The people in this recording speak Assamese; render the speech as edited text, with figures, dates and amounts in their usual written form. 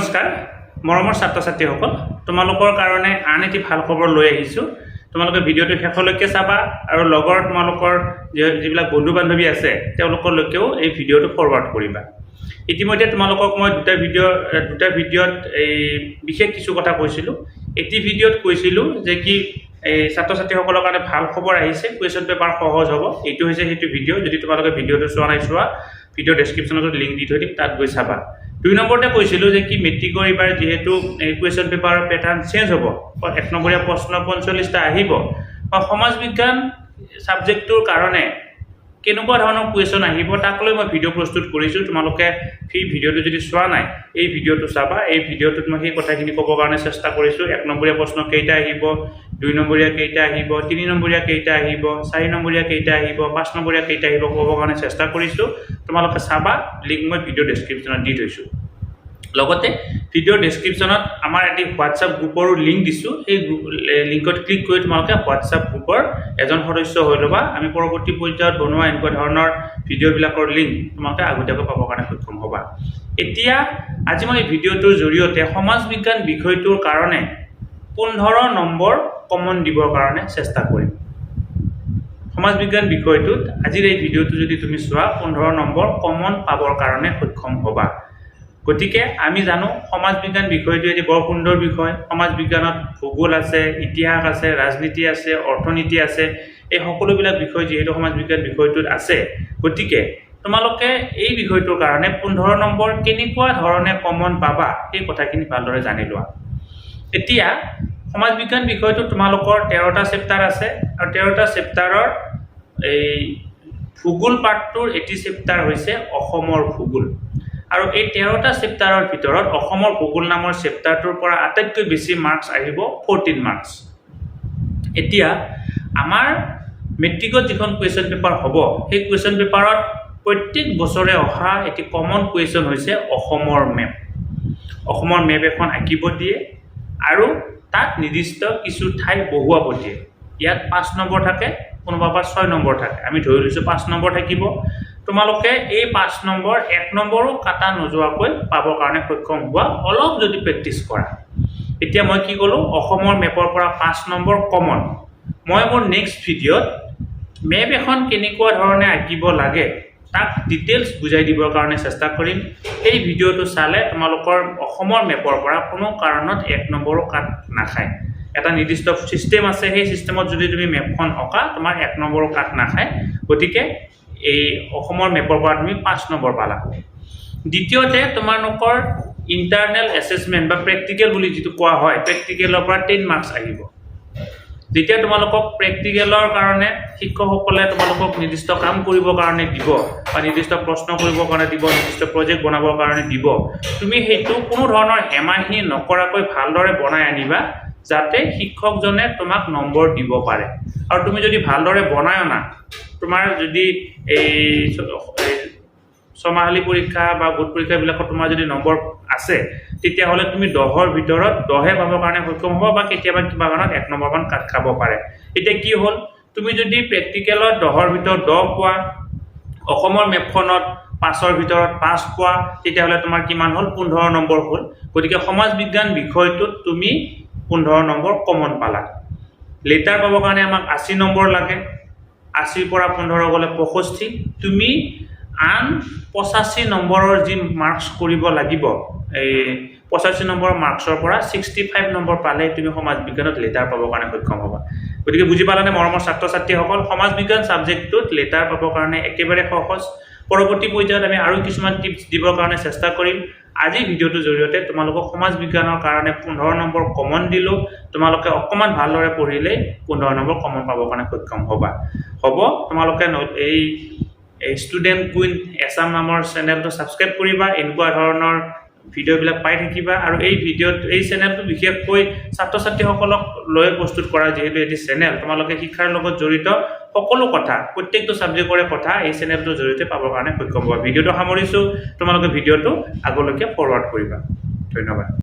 নমস্কাৰ মৰমৰ ছাত্ৰ ছাত্ৰীসকল, তোমালোকৰ কাৰণে আন এটি ভাল খবৰ লৈ আহিছোঁ। তোমালোকে ভিডিঅ'টো শেষলৈকে চাবা আৰু লগৰ তোমালোকৰ যিবিলাক বন্ধু বান্ধৱী আছে, তেওঁলোকলৈকেও এই ভিডিঅ'টো ফৰৱাৰ্ড কৰিবা। ইতিমধ্যে তোমালোকক মই দুটা ভিডিঅ'ত এই বিশেষ কিছু কথা কৈছিলোঁ। এটি ভিডিঅ'ত কৈছিলোঁ যে কি এই ছাত্ৰ ছাত্ৰীসকলৰ কাৰণে ভাল খবৰ আহিছে, কুৱেশ্যন পেপাৰ সহজ হ'ব। এইটো হৈছে সেইটো ভিডিঅ'। যদি তোমালোকে ভিডিঅ'টো চোৱা নাই, চোৱা। ভিডিঅ' ডেছক্ৰিপশ্যনতো লিংক দি থৈ দিম, তাত গৈ চাবা। দুই নম্বৰতে কৈছিলোঁ যে কি মেট্ৰিকৰ এইবাৰ যিহেতু এই কুৱেশ্যন পেপাৰৰ পেটাৰ্ণ চেঞ্জ হ'ব, এক নম্বৰীয়া প্ৰশ্ন 45টা আহিব বা সমাজ বিজ্ঞান ছাবজেক্টটোৰ কাৰণে কেনেকুৱা ধৰণৰ কুৱেশ্যন আহিব, তাক লৈ মই ভিডিঅ' প্ৰস্তুত কৰিছোঁ। তোমালোকে সেই ভিডিঅ'টো যদি চোৱা নাই, এই ভিডিঅ'টো চাবা। এই ভিডিঅ'টোত মই সেই কথাখিনি ক'বৰ কাৰণে চেষ্টা কৰিছোঁ। এক নম্বৰীয়া প্ৰশ্ন কেইটা আহিব, দুই নম্বৰীয়া কেইটা আহিব, তিনি নম্বৰীয়া কেইটা আহিব, চাৰি নম্বৰীয়া কেইটা আহিব, পাঁচ নম্বৰীয়া কেইটা আহিব, ক'বৰ কাৰণে চেষ্টা কৰিছোঁ। তোমালোকে চাবা, লিংক মই ভিডিঅ' ডেছক্ৰিপশ্যনত দি থৈছোঁ। লগতে ভিডিঅ' ডেছক্ৰিপশ্যনত আমাৰ এটি হোৱাটছআপ গ্ৰুপৰো লিংক দিছোঁ। সেই গ্ৰুপ লিংকত ক্লিক কৰি তোমালোকে হোৱাটছআপ গ্ৰুপৰ এজন সদস্য হৈ ল'বা। আমি পৰৱৰ্তী পৰ্যায়ত বনোৱা এনেকুৱা ধৰণৰ ভিডিঅ'বিলাকৰ লিংক তোমালোকে আগতীয়াকৈ পাবৰ কাৰণে সক্ষম হ'বা। এতিয়া আজি মই এই ভিডিঅ'টোৰ জৰিয়তে সমাজ বিজ্ঞান বিষয়টোৰ কাৰণে 15 নম্বৰ কমন দিবৰ কাৰণে চেষ্টা কৰিম। সমাজ বিজ্ঞান বিষয়টোত আজিৰ এই ভিডিঅ'টো যদি তুমি চোৱা, 15 নম্বৰ কমন পাবৰ কাৰণে সক্ষম হ'বা। গতিকে আমি জানো, সমাজ বিজ্ঞান বিষয়টো এটি বৰ সুন্দৰ বিষয়। সমাজ বিজ্ঞানত ভূগোল আছে, ইতিহাস আছে, ৰাজনীতি আছে, অৰ্থনীতি আছে। এই সকলোবিলাক বিষয় যিহেতু সমাজ বিজ্ঞান বিষয়টোত আছে, গতিকে তোমালোকে এই বিষয়টোৰ কাৰণে 15 নম্বৰ কেনেকুৱা ধৰণে কমন পাবা, সেই কথাখিনি ভালদৰে জানি লোৱা। এতিয়া সমাজ বিজ্ঞান বিষয়টোত তোমালোকৰ 13টা চেপ্টাৰ আছে আৰু 13টা চেপ্টাৰৰ এই ভূগোল পাঠটোৰ এটি চেপ্টাৰ হৈছে অসমৰ ভূগোল। আৰু এই 13টা চেপ্টাৰৰ ভিতৰত অসমৰ ভূগোল নামৰ চেপ্টাৰটোৰ পৰা আটাইতকৈ বেছি মাৰ্কছ আহিব, 14 মাৰ্কছ। এতিয়া আমাৰ মেট্ৰিকত যিখন কুৱেশ্যন পেপাৰ হ'ব, সেই কুৱেশ্যন পেপাৰত প্ৰত্যেক বছৰে অহা এটি কমন কুৱেশ্যন হৈছে অসমৰ মেপ। অসমৰ মেপ এখন আঁকিব দিয়ে আৰু তাত নিৰ্দিষ্ট কিছু ঠাই বহুৱাব দিয়ে। ইয়াত 5 নম্বৰ থাকে, কোনোবা পৰা 6 নম্বৰ থাকে। আমি ধৰি লৈছোঁ 5 নম্বৰ থাকিব। তোমালোকে এই 5 নম্বৰ এক নম্বৰো কাটা নোযোৱাকৈ পাবৰ কাৰণে সক্ষম হোৱা, অলপ যদি প্ৰেক্টিচ কৰা। এতিয়া মই কি ক'লোঁ? অসমৰ মেপৰ পৰা 5 নম্বৰ কমন। মই মোৰ নেক্সট ভিডিঅ'ত মেপ এখন কেনেকুৱা ধৰণে আঁকিব লাগে, তাক ডিটেইলছ বুজাই দিবৰ কাৰণে চেষ্টা কৰিম। সেই ভিডিঅ'টো চালে তোমালোকৰ অসমৰ মেপৰ পৰা কোনো কাৰণত এক নম্বৰো কাট নাখায়। এটা নিৰ্দিষ্ট ছিষ্টেম আছে, সেই ছিষ্টেমত যদি তুমি মেপখন অঁকা, তোমাৰ এক নম্বৰো কাট নাখায়। গতিকে এই অসমৰ মেপৰ পৰা তুমি 5 নম্বৰ পালা। দ্বিতীয়তে, তোমালোকৰ ইণ্টাৰনেল এছেচমেণ্ট বা প্ৰেক্টিকেল বুলি যিটো কোৱা হয়, প্ৰেক্টিকেলৰ পৰা 10 মাৰ্কছ আহিব। যেতিয়া তোমালোকক প্ৰেক্টিকেলৰ কাৰণে শিক্ষকসকলে তোমালোকক নিৰ্দিষ্ট কাম কৰিবৰ কাৰণে দিব বা নিৰ্দিষ্ট প্ৰশ্ন কৰিবৰ কাৰণে দিব, নিৰ্দিষ্ট প্ৰজেক্ট বনাবৰ কাৰণে দিব, তুমি সেইটো কোনো ধৰণৰ হেমাহি নকৰাকৈ ভালদৰে বনাই আনিবা, যাতে শিক্ষকজনে তোমাক নম্বৰ দিব পাৰে। আৰু তুমি যদি ভালদৰে বনাই অনা, তোমাৰ যদি এই ছমাহিলী পৰীক্ষা বা গোট পৰীক্ষাবিলাকত তোমাৰ যদি নম্বৰ আছে, তেতিয়াহ'লে তুমি 10ৰ ভিতৰত 10হে পাবৰ কাৰণে সক্ষম হ'ব বা কেতিয়াবা কিবা কাৰণত এক নম্বৰমান কাট খাব পাৰে। এতিয়া কি হ'ল? তুমি যদি প্ৰেক্টিকেলত 10ৰ ভিতৰত 10 পোৱা, অসমৰ মেপখনত 5ৰ ভিতৰত 5 পোৱা, তেতিয়াহ'লে তোমাৰ কিমান হ'ল? 15 নম্বৰ হ'ল। গতিকে সমাজ বিজ্ঞান বিষয়টোত তুমি 15 নম্বৰ কমন পালা। লেটাৰ পাবৰ কাৰণে আমাক 80 নম্বৰ লাগে। 80ৰ পৰা 15 গ'লে 65। তুমি আন 85 নম্বৰৰ যি মাৰ্কছ কৰিব লাগিব, এই 85 নম্বৰৰ মাৰ্কছৰ পৰা 65 নম্বৰ পালেই তুমি সমাজ বিজ্ঞানত লেটাৰ পাবৰ কাৰণে সক্ষম হ'বা। গতিকে বুজি পালানে মৰমৰ ছাত্ৰ ছাত্ৰীসকল? সমাজ বিজ্ঞান ছাবজেক্টটোত লেটাৰ পাবৰ কাৰণে একেবাৰে সহজ। পৰৱৰ্তী পৰ্যায়ত আমি আৰু কিছুমান টিপছ দিবৰ কাৰণে চেষ্টা কৰিম। আজি ভিডিঅ'টোৰ জৰিয়তে তোমালোকক সমাজ বিজ্ঞানৰ কাৰণে 15 নম্বৰ কমন দিলোঁ। তোমালোকে অকণমান ভালদৰে পঢ়িলেই 15 নম্বৰ কমন পাবৰ কাৰণে সক্ষম হ'বা। হ'ব, তোমালোকে এই এই ষ্টুডেণ্ট কুইন এছাম নামৰ চেনেলটো ছাবস্ক্ৰাইব কৰিবা, এনেকুৱা ধৰণৰ ভিডিঅ'বিলাক পাই থাকিবা। আৰু এই ভিডিঅ'ত এই চেনেলটো বিশেষকৈ ছাত্ৰ ছাত্ৰীসকলক লৈ প্ৰস্তুত কৰা যিহেতু এটি চেনেল, তোমালোকে শিক্ষাৰ লগত জড়িত সকলো কথা, প্ৰত্যেকটো ছাবজেক্টৰে কথা এই চেনেলটোৰ জৰিয়তে পাবৰ কাৰণে সক্ষম হ'বা। ভিডিঅ'টো সামৰিছোঁ। তোমালোকে ভিডিঅ'টো আগলৈকে ফৰৱাৰ্ড কৰিবা। ধন্যবাদ।